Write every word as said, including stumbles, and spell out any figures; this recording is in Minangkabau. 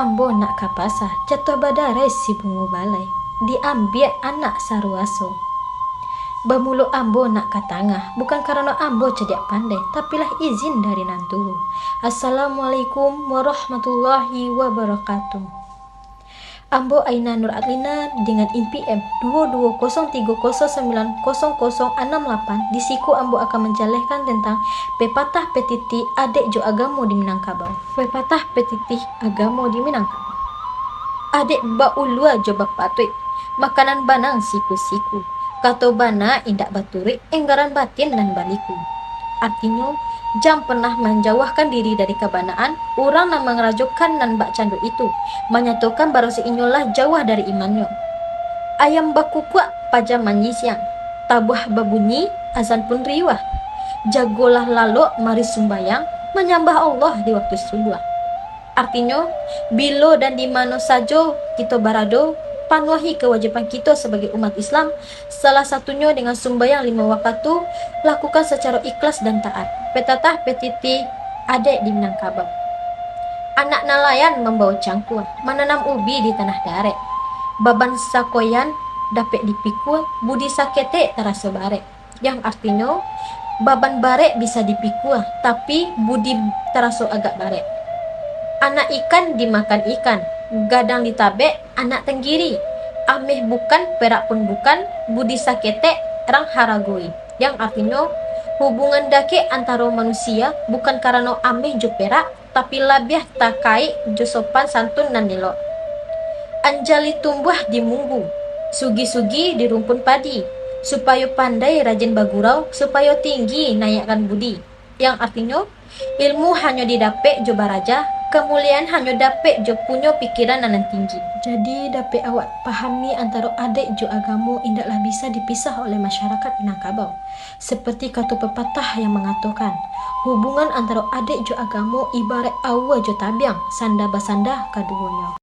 Ambo nak ka pasa, jatuah badarai si bungo balai, diambiak anak saruaso. Bamulo ambo nak ka tangah, bukan karano ambo cadiak pandai, tapi lah izin dari nan tuo. Assalamualaikum warahmatullahi wabarakatuh. Ambo Aina Nur Atlina dengan I P M duo duo kosong tigo kosong sambilan kosong kosong anam lapan, di siko ambo akan manjalehkan tentang pepatah petitih adek jo agamo di Minangkabau. Pepatah petitih agamo di Minangkabau. Adek baulua jo bapatuik, makanan banang siku-siku. Kato bana indak baturuik, enggaran batin nan baliku. Artinyo, jan pernah manjauahkan diri dari kabanaan, urang nan mangarajokan nan bakcando itu, manyatokan baraso inyo lah jauah dari imannyo. Ayam bakukuak paja manyisiang, tabuah babunyi, azan pun riuah. Jagolah lalok mari sumbayang, manyambah Allah di waktu subuah. Artinyo, bilo dan di mano sajo kito barado, panuahi kawajiban kito sabagai umat Islam, salah satunyo dengan sumbayang limo wakatu, lakukan sacaro ikhlas dan taat. Petatah petiti adek di Minangkabau. Anak nalayan mambawa cangkua, mananam ubi di tanah darek. Baban sakoyan dapek dipikua, budi saketek taraso barek. Yang artinyo, baban barek bisa dipikua, tapi budi taraso agak barek. Anak ikan dimakan ikan, gadang ditabek anak tenggiri. Ameh bukan, perak pun bukan, budi saketek rang haragoi. Yang artinyo, hubungan dakek antaro manusia bukan karano ameh jo perak, tapi labiah takaik jo sopan santun nan elok. Anjali tumbuah di munggu, sugi-sugi di rumpun padi, supayo pandai rajin bagurau, supayo tinggi naiakkan budi. Yang artinyo, ilmu hanyo didapek jo baraja, kamuliaan hanyo dapek jo punyo pikiran nan, nan tinggi. Jadi, dapek awak pahami antaro adek jo agamo indaklah bisa dipisah oleh masyarakat Minangkabau. Seperti kato pepatah yang mangatokan, hubungan antaro adek jo agamo ibarat aua jo tabiang, sanda basanda kaduonyo.